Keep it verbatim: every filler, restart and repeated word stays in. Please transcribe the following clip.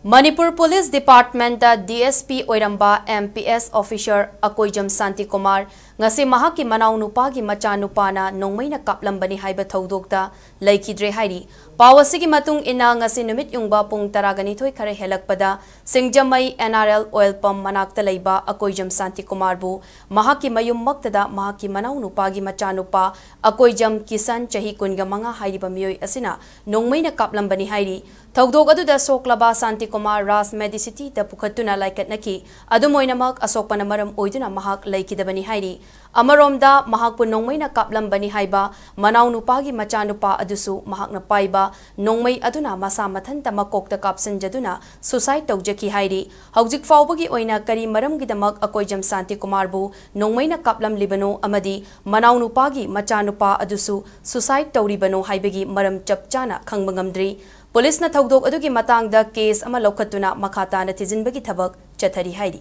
Manipur police ꯗꯤꯄꯥꯔꯠꯃꯦꯟꯠꯇ D S P ꯑꯣꯏꯔꯝꯕ M P S officer Akoijam Shantikumar ꯉꯁꯤ ꯃꯍꯥꯛꯀꯤ ꯃꯅꯥꯎꯅꯨꯄꯥꯒꯤ ꯃꯆꯥꯅꯨꯄꯥꯅ ꯅꯣꯡꯃꯩꯅ ꯀꯥꯞꯂꯝꯕꯅꯤ ꯍꯥꯏꯕ ꯊꯧꯗꯣꯛꯇ ꯂꯩꯈꯤꯗ꯭ꯔꯦ ꯍꯥꯏꯔꯤ꯫ ꯄꯥꯎ ꯑꯁꯤꯒꯤ ꯃꯇꯨꯡ ꯏꯟꯅ ꯉꯁꯤ ꯅꯨꯃꯤꯠ ꯌꯨꯡꯕ ꯄꯨꯡ ꯇꯔꯥꯒ ꯅꯤꯊꯣꯏ ꯈꯔ ꯍꯦꯜꯂꯛꯄꯗ Singjamei N R L oil pump ꯃꯅꯥꯛꯇ ꯂꯩꯕ ꯑꯀꯣꯏꯖꯝ ꯁꯥꯟꯇꯤꯀꯨꯃꯥꯔꯕꯨ ꯃꯍꯥꯛꯀꯤ ꯃꯌꯨꯝꯃꯛꯇꯗ ꯃꯍꯥꯛꯀꯤ ꯃꯅꯥꯎꯅꯨꯄꯥꯒꯤ ꯃꯆꯥꯅꯨꯄꯥ ꯑꯀꯣꯏꯖꯝ ꯀꯤꯁꯟ ꯆꯍꯤ ꯀꯨꯟꯒ ꯃꯉꯥ ꯍꯥꯏꯔꯤꯕ ꯃꯤꯑꯣꯏ ꯑꯁꯤꯅ ꯅꯣꯡꯃꯩꯅ ꯀꯥꯞꯂꯝꯕꯅꯤ ꯍꯥꯏꯔꯤ꯫ ꯊꯧꯗꯣꯛ ꯑꯗꯨꯗ ꯁꯣꯛꯂꯕ ꯁꯥꯟꯇꯤꯀꯨꯃꯥꯔ ꯔꯥꯖ ꯃꯦꯗꯤꯁꯤꯇꯤꯗ ꯄꯨꯈꯠꯇꯨꯅ ꯂꯥꯏꯀꯠꯅꯈꯤ꯫ ꯑꯗꯨꯝ ꯑꯣꯏꯅꯃꯛ, ꯑꯁꯣꯛꯄꯅ ꯃꯔꯝ ꯑꯣꯏꯗꯨꯅ ꯃꯍꯥꯛ ꯂꯩꯈꯤꯗꯕꯅꯤ ꯍꯥꯏꯔꯤ꯫ ꯑꯃꯔꯣꯝꯗ, ꯃꯍꯥꯛꯄꯨ ꯅꯣꯡꯃꯩꯅ ꯀꯥꯞꯂꯝꯕꯅꯤ ꯍꯥꯏꯕ ꯃꯅꯥꯎꯅꯨꯄꯥꯒꯤ ꯃꯆꯥꯅꯨꯄꯥ ꯑꯗꯨꯁꯨ ꯃꯍꯥꯛꯅ ꯄꯥꯏꯕ ꯅꯣꯡꯃꯩ ꯑꯗꯨꯅ ꯃꯁꯥ ꯃꯊꯟꯇ ꯃꯀꯣꯛꯇ ꯀꯥꯞꯁꯤꯟꯖꯗꯨꯅ suicide ꯇꯧꯖꯈꯤ ꯍꯥꯏꯔꯤ꯫ ꯍꯧꯖꯤꯛ ꯐꯥꯎꯕꯒꯤ ꯑꯣꯏꯅ ꯀꯔꯤ ꯃꯔꯝꯒꯤꯗꯃꯛ ꯑꯀꯣꯏꯖꯝ ꯁꯥꯟꯇꯤꯀꯨꯃꯥꯔꯕꯨ ꯅꯣꯡꯃꯩꯅ ꯀꯥꯞꯂꯝꯂꯤꯕꯅꯣ ꯑꯃꯗꯤ ꯃꯅꯥꯎꯅꯨꯄꯥꯒꯤ ꯃꯆꯥꯅꯨꯄꯥ ꯑꯗꯨꯁꯨ suicide ꯇꯧꯔꯤꯕꯅꯣ ꯍꯥꯏꯕꯒꯤ ꯃꯔꯝ ꯆꯞ ꯆꯥꯅ ꯈꯪꯕ ꯉꯝꯗ꯭ꯔꯤ꯫ ꯄꯨꯂꯤꯁꯅ ꯊꯧꯗꯣꯛ ꯑꯗꯨꯒꯤ ꯃꯇꯥꯡꯗ case ꯑꯃ ꯂꯧꯈꯠꯇꯨꯅ ꯃꯈꯥ ꯇꯥꯅ ꯊꯤꯖꯤꯟꯕꯒꯤ ꯊꯕꯛ ꯆꯠꯊꯔꯤ ꯍꯥꯏꯔꯤ꯫